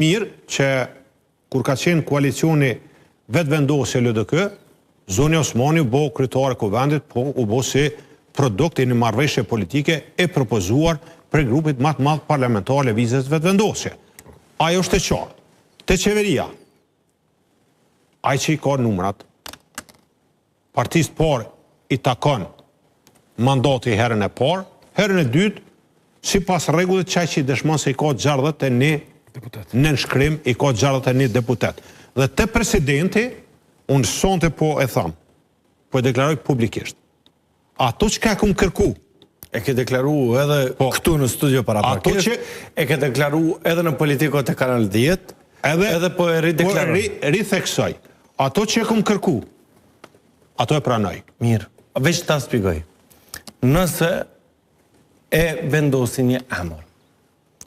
Mirë që kur ka qenë koalicioni Vetëvendosje LDK, zonja Osmani u bo kryetare e Kuvendit, po u bo si produkt i një marrëveshje politike e propozuar prej grupit ma të madh parlamentar Lëvizjes Vetëvendosje. Ajo është e qartë. Te qeveria, ai që i ka numrat, Partisë të parë i takon mandati herën e parë, herën e dytë, sipas rregullit qaj që i dëshmon se i ka 61 deputet. Nënshkrim i ka 61 deputet. Dhe te presidenti, unë sonte po e tham, po e deklaroj publikisht. Ato çka e kom kërku, E ke deklaru edhe po, këtu në studio paraprakisht, që... e ke deklaru edhe në Politiko te Kanal 10, edhe, edhe po e rideklaron. Po ri, ritheksoj. Ato që e kom kërku, ato e pranoj. Mirë, veç ta shpjegoj. Nëse e vendosin një emër,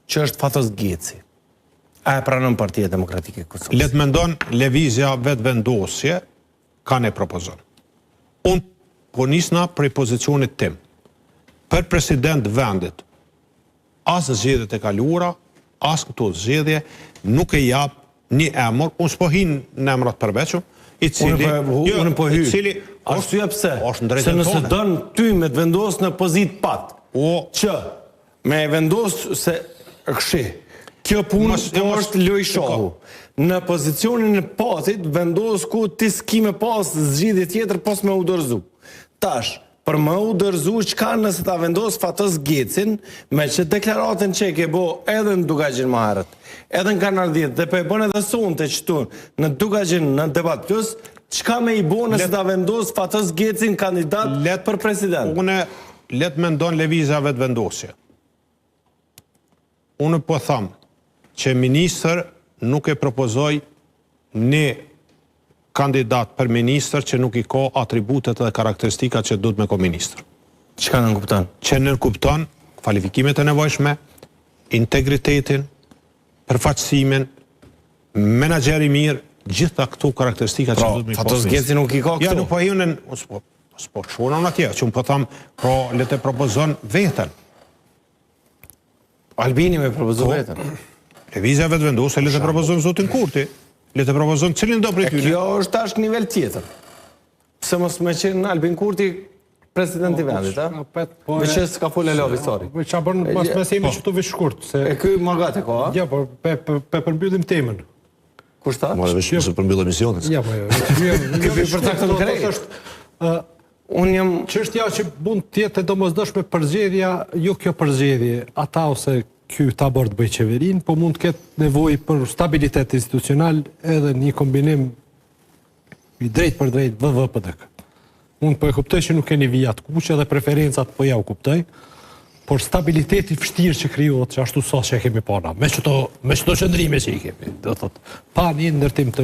që është Fatos Geci, a e pranon Partia Demokratike e Kosovës? Le të mendon Lëvizja Vetëvendosje, Kan e propozon. Unë po nisna prej pozicionit tim. Për president vendit, as zgjedhjet e kaluara, as këto zgjedhje, nuk e jap një emër, unë s'po hi në emra të përveçëm, i cili... Unë po, jo, unë po hy. I cili, Arsyeja pse? Është në Se nëse don ty me të vendos në pozitë pat, O, që Me e vendos se kshi. Kjo punë po është lojë shahu. Në pozicionin e patit vendos ku ti s'ki me pas zgjidhje tjetër pos me u dorëzu. Tash, për me u dorëzu çka nëse ta vendos Fatos Gecin me qët deklaratën që e ke bo edhe në Dukagjin më herët, edhe në Kanal 10 dhe po e bën edhe sonte qëtu në Dukagjin në Debat Plus, çka me i bo nëse ta vendos Fatos Gecin kandidat për president? Unë Le të mendon Lëvizja Vetëvendosje. Unë po tham që ministër nuk e propozoj një kandidat për ministër që nuk i ka atributet dhe karakteristikat që duhet me kon ministër. Çka nënkupton? Që nënkupton kualifikimet e nevojshme, integritetin, përfaqësimin, menaxher i mirë, gjitha këto karakteristika që pra, duhet me i pas. Fatos Geci nuk i ka këto. Ja, nuk po hi unë, s'po s'po shkona unë atje, që unë po tham, pra le të propozon veten. Albini me propozu po, veten. Lëvizja Vetëvendosje le të propozon zotin Kurti, le të propozon cilin do prej tyre. Kjo është tash nivel tjetër. Pse mos me qenë Albin Kurti president i po, vendit, a? Po, Me që s'ka folë hala Visari. Po, ça bërë në pas me semi po. që të veç shkurt. Se... E ky më gati ka, a? Ja, po, pe, pe, pe përmbyllim temën. Kush tha? More vesh mos e përmbyll emisionin. Ja, po, jo. Jo, Ky po përcakton krejt. Është Unë jam çështja që mund të jetë e domosdoshme përzgjedhja, jo kjo përzgjedhje, ata ose ky tabor të bëjë qeverinë, po mund të ketë nevojë për stabilitet institucional edhe një kombinim i drejtpërdrejtë VV PDK. Unë po e kuptoj që nuk keni vija të kuqe dhe preferencat po ja u kuptoj, por stabiliteti vështirë që krijohet që ashtu sa që e kemi pa na, me qëto, me qëto qëndrime që i kemi, do thot, pa një ndërtim të.